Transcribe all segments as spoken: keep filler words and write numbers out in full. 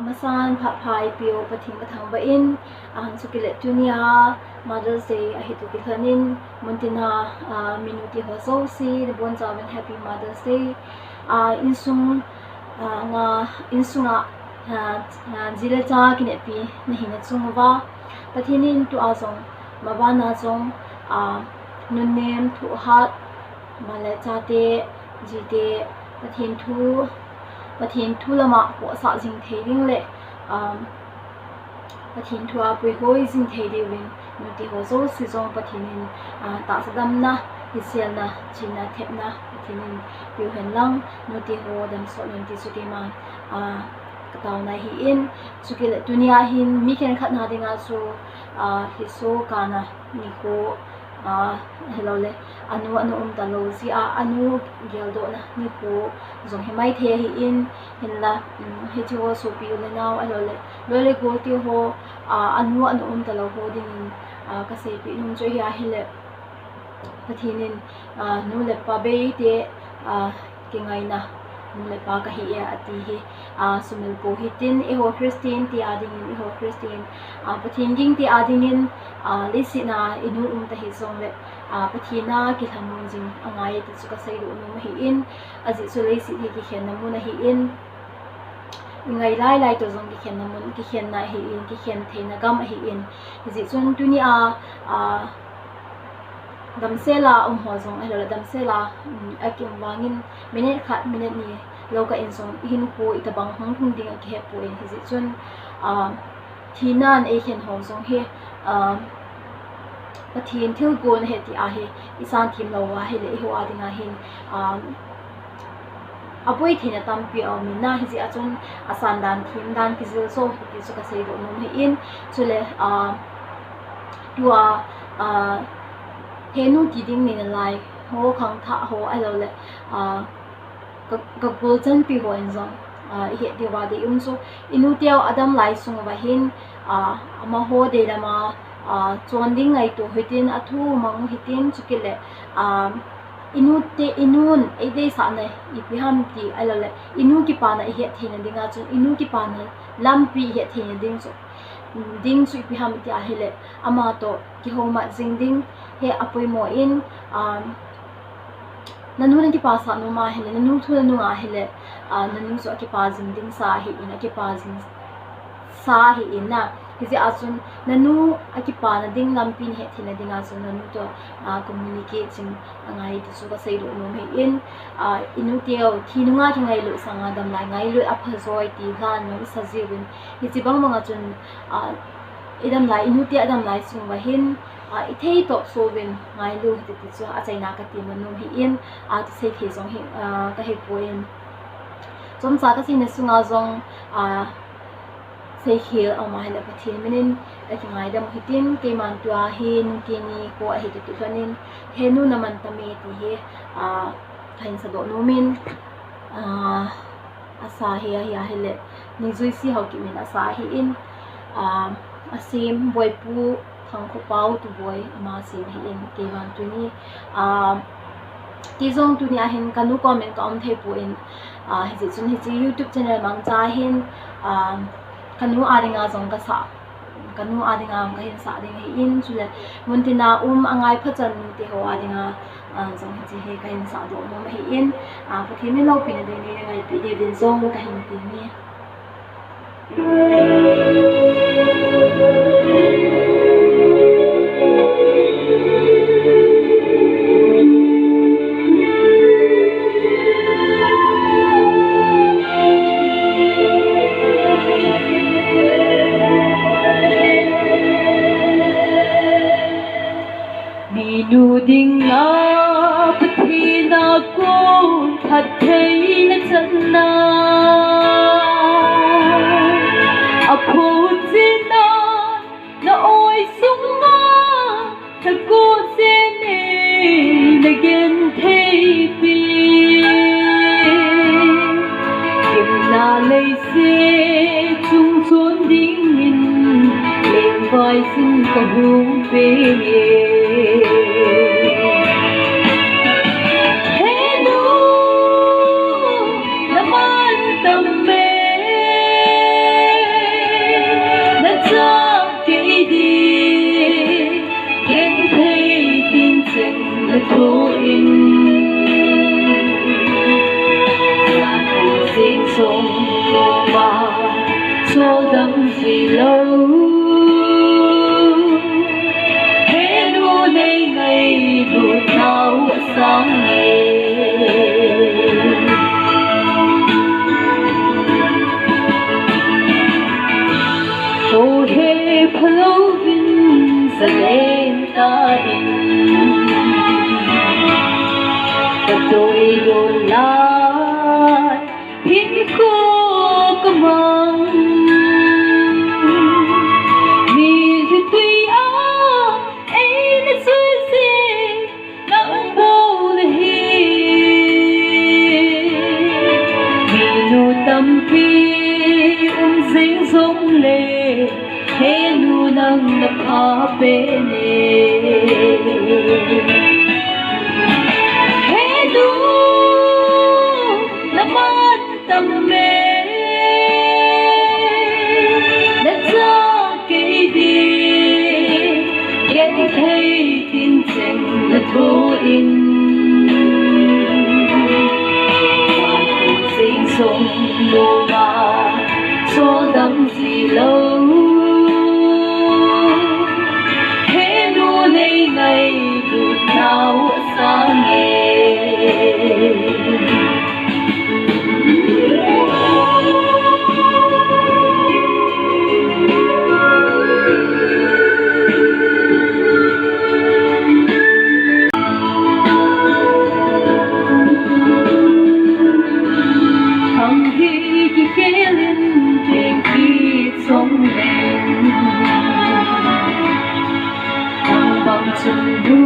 Amasan phat pha eipeu Pathen kathangvah in, ahin chukit le tunia Mother's Day ahi toh kilhonin, muntina, ah, mi nute ho jouse, nabonchauvin Happy Mother's Day. Ah, insung, ah, nga, insunga, ah, ah, ji le cha kineppi nahina chung uva, Pathen in tua jong, mabana jong, ah, nunnem, thohhat, male chate, jite, Pathen thu, Pathen thu lama pohsah jing thei ding le, um, Pathen thu a puihoi jing thei diuvin, nute ho jouse jong Pathen in, ah, tahsa damna, kiselna, chihna, thepna, Pathen in peuhen lang, nute ho damsot un ti chu keima, ah, kataona ahin, chukit le tunia hin, mi khenkhat na dinga chu, ah, hiche kana nikho, ah, hilou le, anu ana um talou jeh a, anu geldohna nikho jong himai thei ahin, hinla, um, hiche ho sopi u le nao ahilou le, loi le gol te ho, ah, anu ana um talou ho dingin, ah, kaseipeh nom chu ahi ahile, Pathen in, ah, nu le pa beite, ah, kingaina nu le pa kahi e ati hi, ah, sumil pou hitin, eiho Christian te adingin, eiho Christian, ah, Pathen ging te adingin, ah, leiset a inu um ta hijongle, ah, Pathen a kilhamon jing angai ti chu kaseidoh nom ahin, ajeh chu leiset hi kikhenna mun ahin, ingai lai lai toh jong kikhenna mun, kikhenna ahin, kikhen theina gam ahin, hijeh chun tunia, ah, damsel a um ho jong ahilou le, damsel a, um, akium vangin minute khat, minute ni lou kah in jong ihinkho itobang hung lhung ding akihepoi, hijeh chun, ah, thinan eikhen ho jong hi, ah, Pathen thilgon ahi ti ahi, isan themlou ahile, eiho a dinga hin, ah, aboi theina tampi aumin na, hijeh a chun asan dan, them dan, kijil jo ti chu kaseidoh nom ahin, chule, ah, tua, ah, henu ti ding nei nalai ho, khangthah ho ahilou le, ah, ka, kagol chanpi hon jong, ah, ihet diuva deium chu, inu teu adam lai sung uva hin, ah, amaho deilam a, ah, chon ding ngaito hitin, athu mang hitin, chukit le, ah, inu te, inun eideisahna ipi ham ti ahilou le, inu kipana ihet theina dinga chun, inu kipana lampi ihet theina ding chu, ding chu ipi ham ti ahile, ama toh kihoumat jing ding hi apoimo in, ah, nanu nakipasah nom ahile, nanu thu nanung ahile, ah, nanu chu akipa jing ding sa ahin, akipa jing sa ahin na. Hijeh a chun nanu akipana ding lampi nahet theina dinga chun nanu toh, ah, communicate jing angai ti chu kaseidoh nom ahin, ah, inu teu thi nunga kingailut sanga damlai ngailut aphajoi ti lhan jong isa jiuvin, hiche bang banga chun, ah, idamlai, inu te adamlai sung uva hin, ah, ithei toh souvin ngailu hite ti chu achaina katem nom ahin, ah, seithei jong hi, ah, kahepoi. Chomcha kaseina sunga jong, ah, seikhel aum ahile Pathen minin kakingaidam u hitin, keiman tua hi nute nikho ahi toh kilhonin, henu naman tame ti hi, ah, kahin sadoh nomin, ah, asa hi ahi ahile, Ningjoisi Haokip min asa ahin, ah, asem Boipu Thangkhopao Tuboi ama sem ahin, keiman tuni, ah, kei jong tunia hin kanu koma kaum theipon, ah, hijeh chun hiche YouTube channel mangcha hin, ah, kanu a dinga jong kasah, kanu a dinga kahin sah ding ahin, chule muntina um angaipha chan nute ho a dinga, ah, jong hiche hi kahin sahdoh nom ahin, ah, Pathen min loupina ding neina ngaipeh diuvin jong kahin temme. Minu dinga Pathen a kon phattheina channa, aphu china na oi sunga, na ko se nei na gentheipi. Kimna leiset chung chon dingin, lengvai sin kahung penge. Henu, naman tame. Silo, henu nei ngailut nau sang e. O he phalou vin zalen ta in, ka doi don lai hin ko ka mang. Mi ri tui a ei na sui si nang bou na hi. Minu tampi um jing jong le, henu nang na pha pen e. Henu na man tam e, na cha kei di, genthei tin cheng na thu in. Sing song lo ma, so dam si lo. Henu nei ngailut nau sang e. Thang hi kikhel in theng kichong leng, thang bang chun nu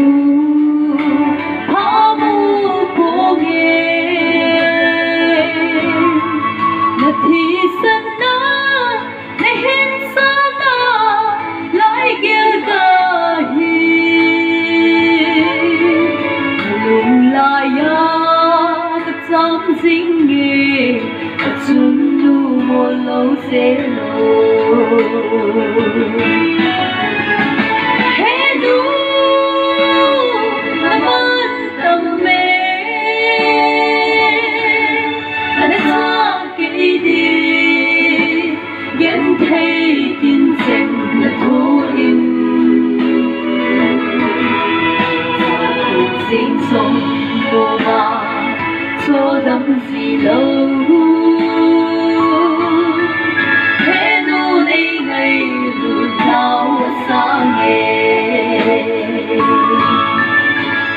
pha mu ponge. Na thisan na, na hinsa na, lai gel ka hi. Lung laiya ka chang jing e, ka chun nu mo lo se lo. Henu na man tam e, na cha kei di, genthei tin cheng na thu in. Sing song ko ma, so dam si lo. Henu nei ngailut nau sang e.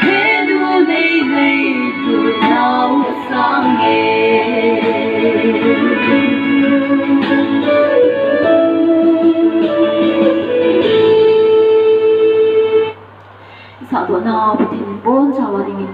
Henu nei ngailut nau sang e. Sahdohna Pathen in bonchauva dingin